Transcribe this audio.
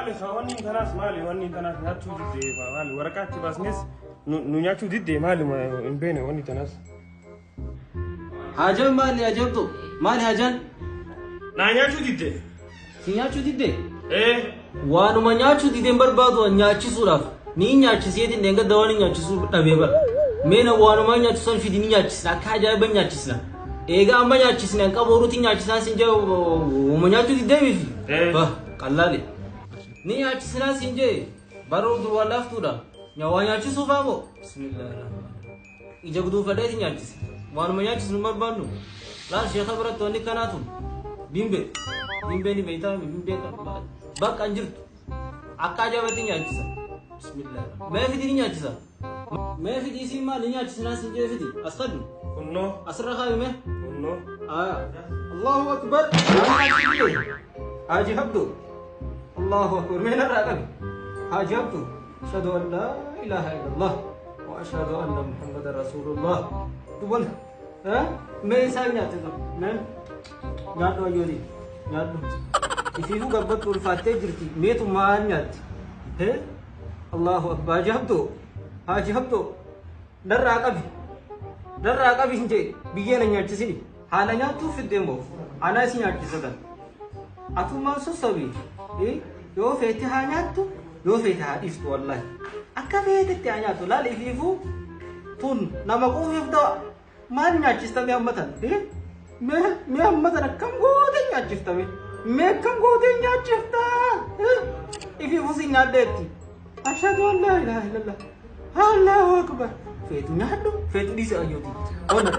Maali wanni tanaas, maali wanni tanaas nyaachuu diddee? Maali waraqaa itti baasnes nu nyaachuu diddee? Maali hin beene wanni tanaas. Haajaan maali ajaa'ibtu? Maali haajaan? Naa nyaachuu diddee. Si nyaachuu diddee? Ee. Waanuma nyaachuu dideen barbaadu nyaachisuudhaaf ni nyaachisiitiin dheengadda waan nyaachisuu dhabee bara. Meena waanuma nyaachisan fidi ni nyaachisna, akka ajaa'iba nyaachisna. Egaa amma nyaachisne an qabu horuutti nyaachisnaa sin jee, uuma nyaachuu diddee mifi. Ee. Bah qallaale. Ni nyaachisnaa sin jee, baruu dur waan laaftuudha. Waa nyaachisuuf haa moo? Bismillahirrahmanirrahim. Ija guduunfadheeti nyaachise. Waanuma nyaachisnu barbaadnu. Laal, sheeka biratti wanni kanaatu bimbee. Bimbee ni beektaa? Bimbee bakka hin jirtu. Akka ajaa'ibatti nyaachisa. Bismillah. Mee fidi, ni nyaachisa. Mee fidi, isiin maal ni nyaachisnaa sin jee, fidi. As kadhu. Kunnoo. Asirra kaayu mee. Kunnoo. Allahu akbar. Haji Habdu. Allahu akbar. Mee narraa qabi. Haji Habdu. Ashhadu an laa ilaaha illallah wa ashhadu anna Muhammadan rasulullah. Dubbal. Mee isaan nyaachisa. Mee nyaadhu ayyooti. Nyaadhu. Ifiifuu gabbattu ulfaattee jirti. Meetu maal nyaatti? Allahu akbar. Haji Habdu. Haji Habdu. Narraa qabi. Narraa qabi hin jee, biyyee na nyaachisini. Haala nyaattuu fiddee moo? Anaa isi nyaachisa tan. Atummaan sossobi. Yoo feete haa nyaattu, yoo feete haa dhiistu wallahi. Akka feetetti haa nyaattu. Laal, ifiifuu tun nama quufeef dawa. Maal nyaachistame amma tan? Mee mee amma tan akkam gootee nyaachiftame? Mee akkam gootee nyaachifta? Ifiifuu si nyaaddeetti. Ashhadu an laa ilaaha illallah. Allahu akbar. Feetu nyaadhu, feetu dhiisi ayyooti. Ona.